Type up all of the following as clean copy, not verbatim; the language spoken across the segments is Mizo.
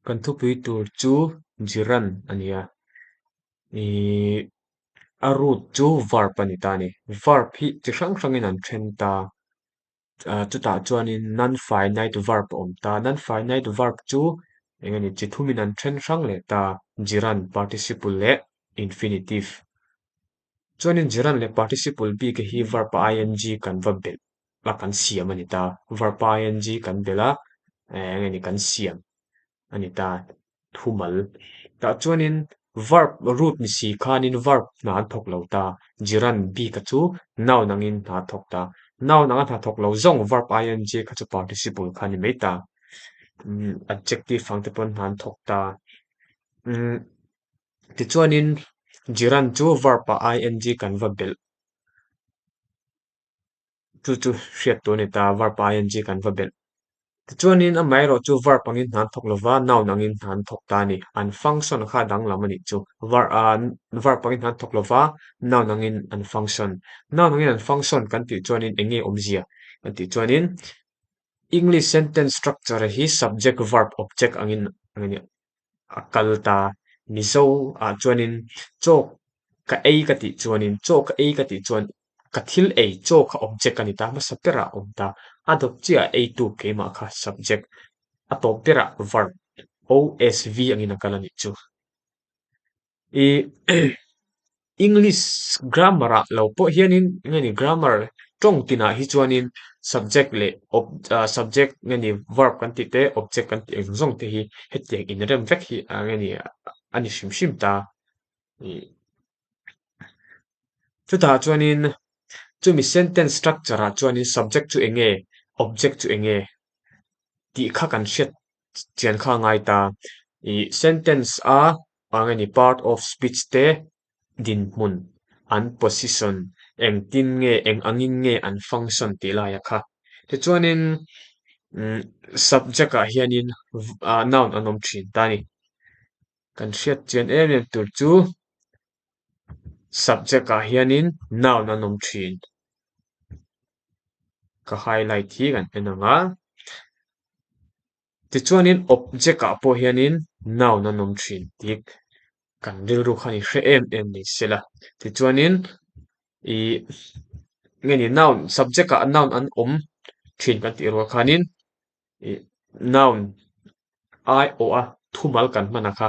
Kan thupui tur chu Jiran a ni a, ihh a root chu verb a ni ta a ni. Verb hi chi hrang hrangin an then ta, ah chutah chuanin non-finite verb a awm ta. Non-finite verb chu eng nge ni chi thumin an then hrang leh ta, Jiran, participle leh infinitive. Chuanin gerund leh participle bik hi verb a ing kan va belh a kan siam a ni ta. Verb a ing kan belh a, eng nge ni kan siam a ni ta thumal. Tah chuanin verb root ni si khanin verb hna an thawk lo ta. Gerund bika chu noun angin hna a thawk ta. Noun anga hna thawk lo zawng verb ing kha chu participle kha a ni mai ta. Adjective ang te pawn hna an thawk ta. Tichuanin gerund chu verb ah ing kan va belh chu chu hriat tur a ni ta, verb ah ing kan va belh. Tichuanin amaherawh chu verb angin hna an thawk lova, noun angin hna an thawk ta a ni. An function kha a danglam a nih chu. Ver ah verb angin hna an thawk lova, noun angin an function. Noun angin an function kan tih chuanin eng nge awmzia kan tih chuanin English sentence structure hi subject verb object angin a kal ta. Mizo ah chuanin chaw ka ei ka tih chuanin chaw ka ei ka tih chuan ka thil ei chaw kha object a ni ta hmasa berah a awm ta. A dawp chiah a eitu keimah kha subject a tawp berah verb OSV angin a kal a nih chu. Ih English grammar ah lo pawh hianin nge ni grammar tawng tinah hi chuanin subject leh ob ah subject nge ni verb kan tih te object kan tih eng zawng te hi hetiang inrem vek hi ah nge ni a ni hrim hrim ta ih chutah chuanin chumi sentence structure ah chuanin subject chu eng nge object chu eng nge tih kha kan hriat chian kha a ngai ta. Ih sentence a ang a ni part of speech te dinhmun an position engtin nge eng angin nge an function tih laia kha. Tichuanin umm subject ah hianin ah noun an awm thin ta a ni. Kan hriat chian em em tur chu subject ah hianin noun an awm thin. Ka highlight hi kan en ang a. Tichuanin object ah pawh hianin noun an awm thin tih kan rilru khan i hre em em ni sela. Tichuanin ih nge ni noun subject ah noun an awm thin kan tih rual khanin ih noun ai awh a thumal kan hman ang kha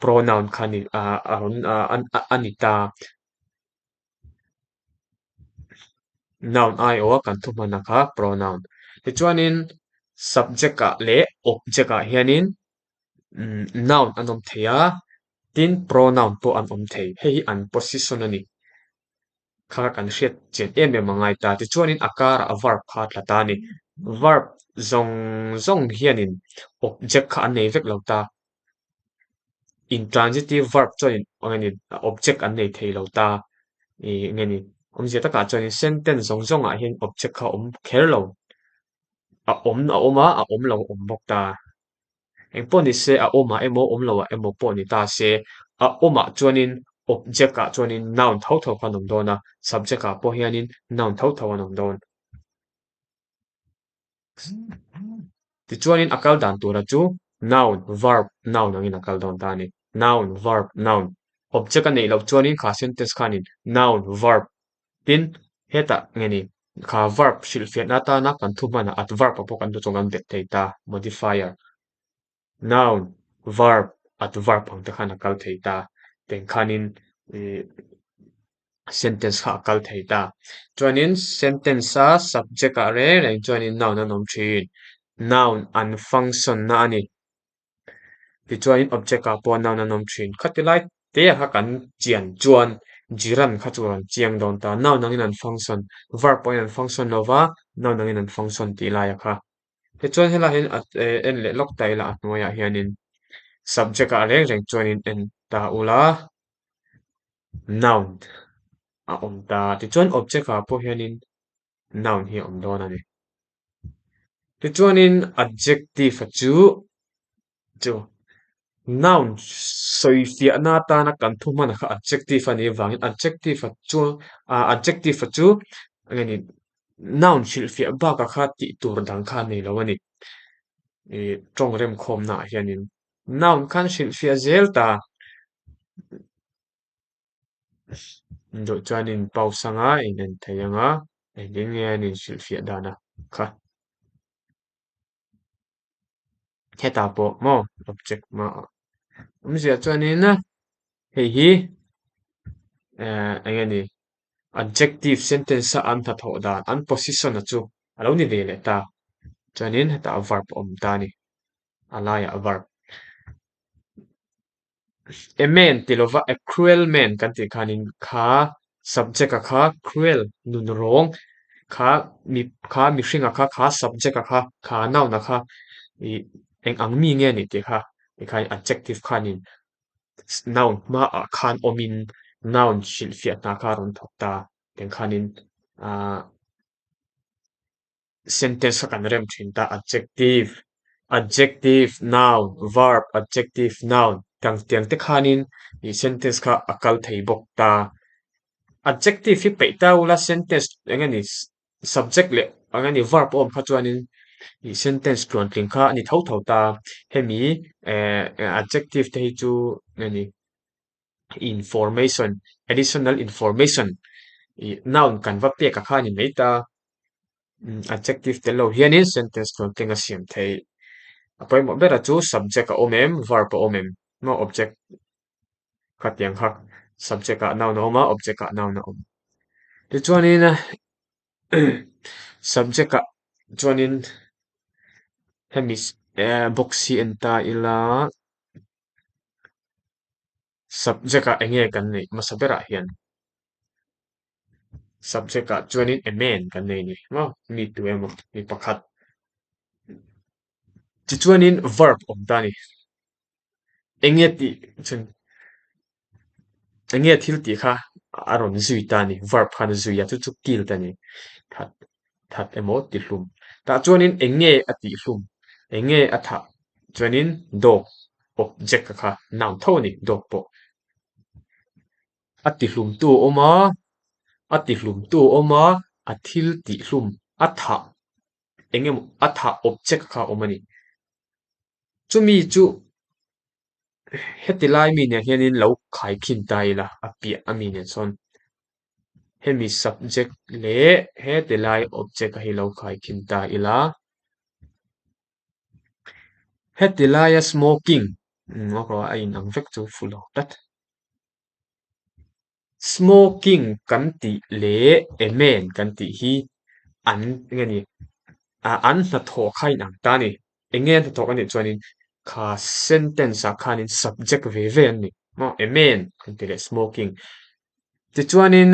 pronoun kha ni ah a rawn ah a ni ta. Noun aiawha kan thu hman a kha pronoun. Tichuanin subject ah leh object ah hianin noun an awm thei a, tin pronoun pawh an awm thei. Hei hi an position a ni. Kha kan hriat chian em em a ngai ta. Tichuanin a karah verb kha a tla ta a ni. Verb zawng zawng hianin object kha an nei vek lo ta. Intransitive verb chuanin eng nge ni object an nei thei lo ta ih eng nge ni awmzia takah chuanin sentence zawng zawngah hian object kha a awm kher lo a awm a awm a a awm lo a awm bawk ta engpawh ni se a awmah emaw awm loah emaw pawh ni ta se a awmah chuanin object ah chuanin noun tho tho kha an awm dawn a subject ah pawh hianin noun tho tho an awm dawn. Tichuanin a kal dan tura chu noun, verb, noun angin a kal dawn ta a ni. Noun, verb, noun. Object a neih loh chuanin kha sentence khanin noun, verb tin hetah nge ni kha verb hrilhfiahna atana kan thu hmanah adverb ah pawh kan duh chuan kan bet thei ta, modifier. Noun, verb, adverb ang te khan a kal thei ta. Teng khanin ih sentence kha a kal thei ta. Chuanin sentence a subject ah reng reng chuanin noun an awm thin. Noun an function na a ni. Tichuanin object ah pawh noun an awm thin. Khati lai te kha kan chian chuan gerund kha chu a rawn chiang dawn ta. Noun angin an function, verb pawhin an function lova, noun angin an function tih laia kha. Tichuan helaiah hian en leh lawk ta ila a hnuaiah hianin subject ah reng reng chuanin en ta ula noun a awm ta. Tichuan object ah pawh hianin noun hi a awm dawn a ni. Tichuanin adjective a chu chu noun sawifiahna atana kan thu hman kha adjective a nih avangin adjective a chu ah adjective a chu eng nge ni noun hrilhfiah bakah kha tih tur dang kha a nei lo a ni. Ih tawng remkhawmna ah hianin noun khan hrilhfiah zel ta. Duh chuanin pause anga in en thei anga engtin nge an inhrilhfiah dan a kha. Hetah pawh maw object hmaah awmzia chuanin hei hi eh eng nge ni adjective sentence a an hnathawh dan an position a chu a lo ni ve leh ta chuanin hetah verb a awm ta a ni a laiah verb. A man ti lova a cruel man kan tih khanin kha subject a kha cruel nun rawng kha mi kha mihring a kha kha subject a kha kha noun a kha ih eng ang mi nge anih tih kha tikhan adjective khanin noun hmaah khan awmin noun hrilhfiah hna kha a rawn thawk ta tiang khanin ahh. Sentence kha kan rem thin ta, adjective, adjective, noun, verb, adjective, noun tiang tiang te khanin ih sentence kha a kal thei bawk ta. Adjective hi peih ta ula sentence eng nge ni subject leh eng nge ni verb a awm kha chuanin ih sentence tluantling kha a ni tho tho ta. Hemi eh adjective te hi chu eng nge ni information, additional information ih noun kan va pek a kha a ni mai ta. Adjective tel lo hianin sentence tluantling a siam theih. A pawimawh ber a chu subject a awm em, verb a awm em maw object khatiang kha subject ah noun a awm a, object ah noun a awm. Tichuanin subject ah chuanin hemi box hi en ta ila. Subject ah enge kan neih hmasa berah hian subject ah chuanin a man kan nei a ni maw mi tu emaw mi pakhat tichuanin verb awm ta a ni enge tih chuan enge thil tih kha a rawn zui ta a ni verb khan a zui a chu chu killed a ni that that emaw ti hlum tah chuanin enge a tih hlum enge a thah chuanin dog object a kha noun tho a ni dog pawh a ti hlum tu a awm a a ti hlum tu a awm a a thil tih hlum a thah eng emaw a thah object kha a awm a ni chumi chu heti lai mi nen hianin lo khaikhin ta ila a piah a mi nen sawn. Hemi subject leh heti lai object a hi lo khaikhin ta ila. Heti laia smoking a inang vek chu fu lo tlat. Smoking kan tih leh amen kan tih hi an eng nge ni an hnathawh kha a inang ta a ni. Eng nge an hnathawh a nih chuanin kha sentence ah khanin subject ve ve an ni maw amen kan tih leh smoking. Tichuanin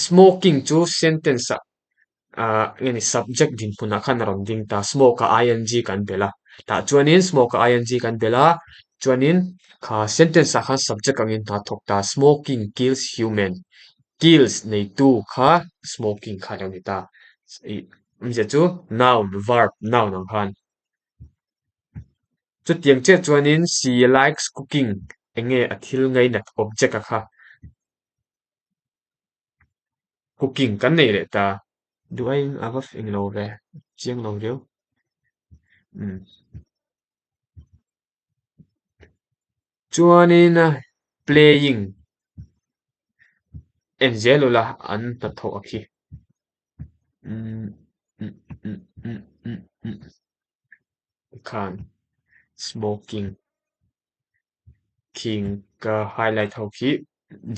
smoking chu sentence ah ah nge ni subject dinhmunah khan a rawn ding ta smoke ah ing kan belh a tah chuanin smoke ah ing kan belh a chuanin kha sentence ah khan subject angin hna thawk ta smoking kills human kills neitu kha smoking kha a lo ni ta ih awmzia chu noun verb noun ang khan chutiang chiah chuanin she likes cooking eng nge a thil ngainat object a kha. Cooking kan nei leh ta. Duh aiin a va fing lo ve, chiang lo riau. Umm. Chuanin playing en zel ula an hnathawh a khi. Umm umm umm umm umm umm khan smoking. Khing ka highlight ho khi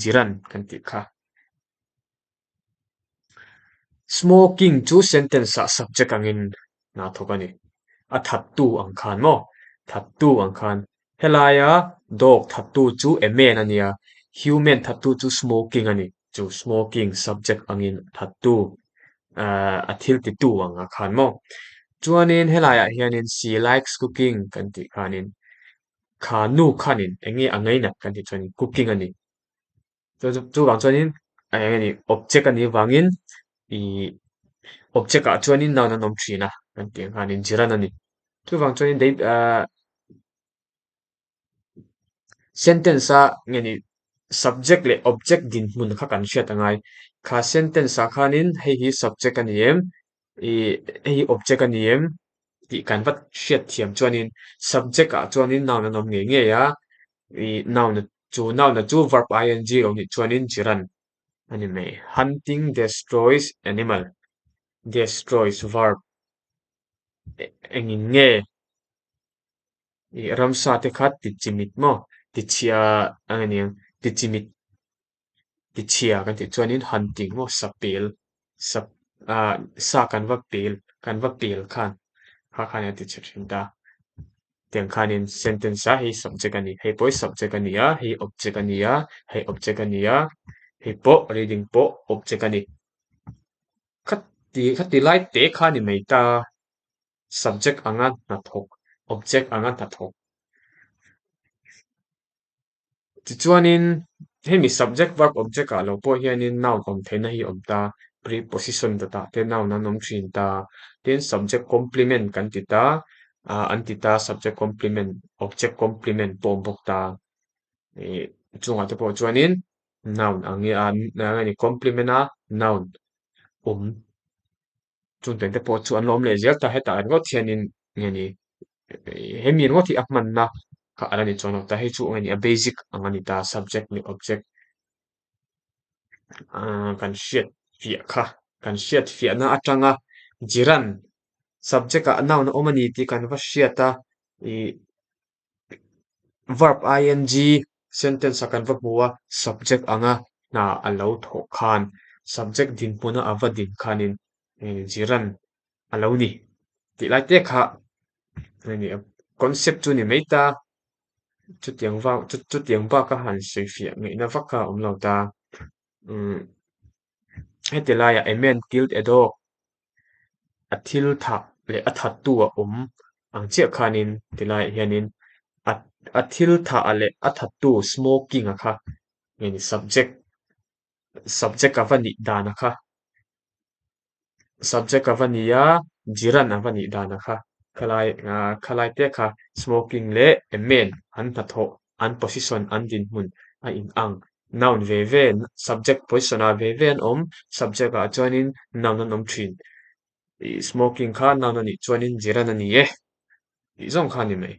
Jiran kan tih kha. Smoking chu sentence ah subject angin hna thawk a ni. A thattu ang khan maw? Thattu ang khan. Helaia dog thattu chu a man a nia, human thattu chu smoking a ni. Chu smoking subject angin thattu a thil titu ang ah khan maw? Chuanin helaiah hianin she likes cooking kan tih khanin Kha nu khanin eng nge a ngainat kan tih chuanin cooking a ni. Chu chuvang chuanin eng nge ni object a nih avangin ih object ah chuanin noun an awm thin a kan tih ang khanin jiran a ni. Chuvang chuanin dei ah sentence a nge ni subject leh object dinhmun kha kan hriat a ngai. Kha sentence ah khanin hei hi subject a ni em ih hei hi object a ni em. tih kan va hriat thiam chuanin subject ah chuanin noun an awm ngei ngei a, ih noun chu noun a chu verb ing lo nih chuanin gerund a ni mai. Hunting destroys animal, destroys verb engin nge ih ramsa te kha ti chimit maw ti chhia a nia ti chimit ti chhia kan tih chuanin hunting maw sa pel sa ah sa kan va pel kan va pel khan kha khan a ti chhe thin ta. Tiang khanin sentence a hei subject a ni hei pawh hi subject a ni a hei object a ni a hei object a ni a hei pawh reading pawh object a ni. Khati khati lai te kha ni mai ta subject anga hnathawk object anga hnathawk. Tichuanin hemi subject verb object ah lo pawh hianin noun awm theihna hi awm ta, preposition dawtah te noun an awm thin ta, tin subject complement kan ti ta, ah an ti ta subject complement object complement pawh awm bawk ta, ih chungah te pawh chuanin noun ang nge a a ni complement a noun awm chung te pawh chu an lo awm leh zel ta hetah ringawt hianin nge ni hemi ringawt hi a hmanna kha a la ni chuan lo ta hei chu eng nge ni a basic ang a ni ta subject leh object ah kan hriat fiah kha kan hriat fiahna atanga gerund subject ah noun a awm a ni tih kan va hriat a ih verb ing sentence ah kan va hmu a subject anga hna a lo thawh khan subject dinhmuna a va din khanin gerund a lo ni tih lai te kha concept chu ni mai ta chutiang vak chutiang bak a han sawi fiah ngaihna vak kha a awm lo ta umm heti laiah a man killed a dog a thil thah leh a thattu a awm ang chiah khanin tilaiah hianin a a thil thah leh a thattu smoking a kha nge ni subject subject a va nih dan a kha. Subject a va ni a, gerund a va nih dan a kha khalai ah khalai te kha smoking leh a man an hnathawh an position an dinhmun a in ang. Noun ve ve subject position ah ve ve an awm subject ah chuanin noun an awm thin. Ih smoking kha noun a nih chuanin gerund a ni e tih zawng kha a ni mai.